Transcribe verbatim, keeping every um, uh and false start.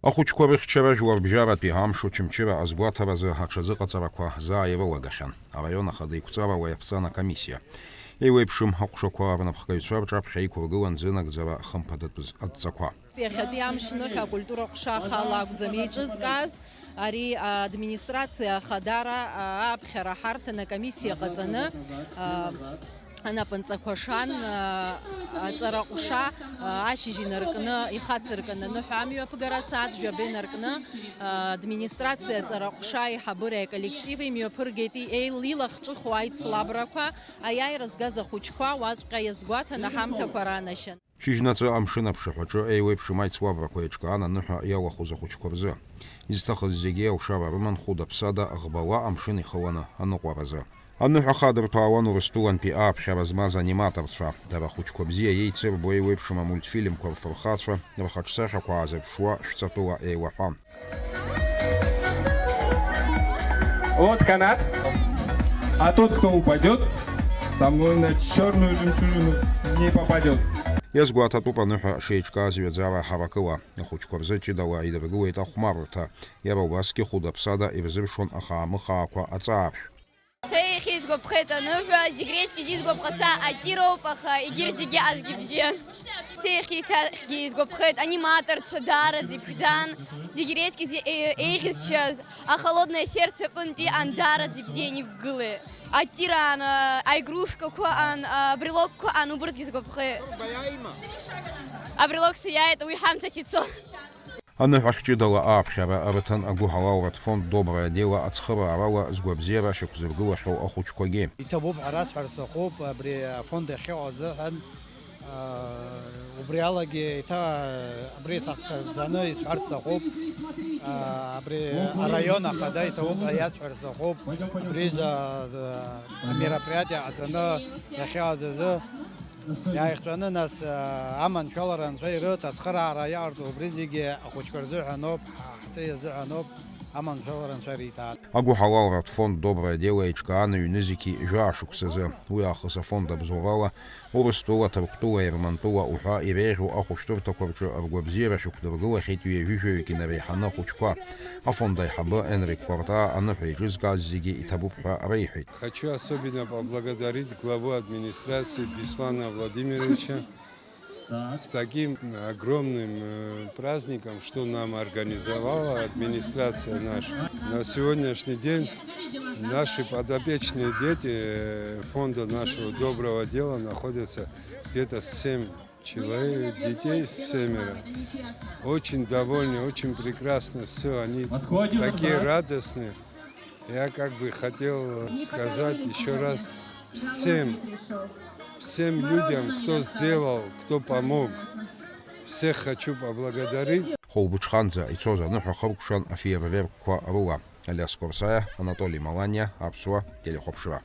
Ахәыҷқәа рыхьчара жәларбжьаратәи амш Очамчыра азгәаҭаразы аҽазыҟаҵарақәа заа ирылагахьан. Араион ахада иқәҵара уа иаԥҵан акомиссиа. Еиуеиԥшым аҟәшақәа рнапхгаҩцәа рҿаԥхьа иқәыргылан зынагӡара хымԥадатәыз адҵақәа. Иахьатәи амш ныҳәа акультура ҟәша ахала акәӡам еиҿызкааз, ари администрациа ахадара ааԥхьара ҳарҭан акомиссиа ҟаҵаны, анапынҵақәа шан, аҵара ҟәша ашьыжь инаркны, ихацыркын аныҳәа амҩаԥгара, сааҭ жәаба инаркны, администрациа аҵара ҟәша аиҳабыреи аколлективи мҩаԥыргеит, еил-, илахҿыху аицлабрақәа, аиааира згаз ахәыҷқәа уаҵәҟьа иазгәаҭаны ҳамҭақәа ранашьан. Шьыжьнаҵы амшын аԥшаҳәаҿы еиуеиԥшым аицлабрақәа еиҿкаан аныҳәа иалахәыз ахәыҷқәа рзы. Изҭахыз зегьы алшара рыман хәыда-ԥсада ӷбала амшын ихыланы аныҟәаразы. Аныҳәа хадырҭәаауан Урыстәылантәи ааԥхьара змаз аниматорцәа. Дара ахәыҷқәа бзиа еицырбо еиуеиԥшым амультфильмқәа рфырхацәа, рхаҿсахьақәа аазырԥшуа шәҵатәыла еилаҳәан. Вот канат. А тот, кто упадет, со мной на черную жемчужину не попадет. Иазгәаҭатәуп аныҳәа шеиҿкааз ҩаӡара ҳаракыла. Ахәыҷқәа рзы ҷыдала идыргылеит ахәмаррҭа. Иара убасгьы хәыда-ԥсада ирзыршон ахаамыхаақәа аҵааршә. Сеихьеит, сгәаԥхеит аныҳәа, зегь реиԥш исгәаԥхаца атироуп, аха егьырҭ зегьы азгьы бзиан. Сеихьеиҭахгьы исгәаԥхеит, аниматорцәа даараӡа иԥшӡан, зегь реиԥш зи-, е-, еиӷьызшьаз, а холодное сердце аҟынтәи ан даараӡа ибзиан иқәгылеит. Атираан, а, аигрушкақәа ан, а, брелокқәа ан, убырҭгьы сгәаԥхеит. Абрелок сиааит, уи ҳамҭас ицон. Аныҳәахь ҷыдала ааԥхьара рыҭан агәыҳалалратә фонд Доброе дело ацхыраарала згәабзиара шьақәзыргылахьоу ахәыҷқәагьы. Иҭабуп ҳәа расҳәар сҭахуп, абри афонд иахьыҟоу азыҳәан, аа, убри алагьы еиҭа абри иҭахгаӡаны исҳәар сҭахуп, аа, абри араион ахада иҭабуп ҳәа иасҳәар сҭахуп, абри за-, за-, амероприатиа ҟаҵаны иахьыҟаз азы. Иааихҵәаны, нас, аманшәалара анцәа ирыҭ, ацхыраара иаҟарҵо убри зегьы ахәыҷқәа рзыҳәаноуп, ҳа-, ҳҵеи азыҳәаноуп, аманшәалара анцәа ириҭааит. Агәыҳалалратә фонд Доброе дело еиҿкаан ҩнызқьи жәаа шықәсазы. Уи аахыс афонд абзоурала Урыстәыла, Ҭырқәтәыла, Ермантәыла уҳәа иреиӷьу ахәышәтәырҭақәа рҿы ргәабзиара шьақәдыргылахьеит ҩажәижәаҩык инареиҳаны ахәыҷқәа. Афонд аиҳабы Енрик Квартаа аныҳәа еиҿызкааз зегьы иҭабуп ҳәа реиҳәеит. Хочу особенно поблагодарить главу администрации Беслана Владимировича с таким огромным, э, праздником, что нам организовала администрация наша. На сегодняшний день наши подопечные дети, э, фонда нашего «Доброго дела» находятся где-то семь человек, детей семеро. Очень довольны, очень прекрасно все, они такие радостные. Я как бы хотел сказать еще раз всем, всем людям, кто сделал, кто помог. Всех хочу поблагодарить. Хәылбыҽханӡа ицоз аныҳәа хыркәшан афейерверкқәа рыла. Алиас Корсаиа, Анатоли Маланиа, Аԥсуа телехәаԥшра.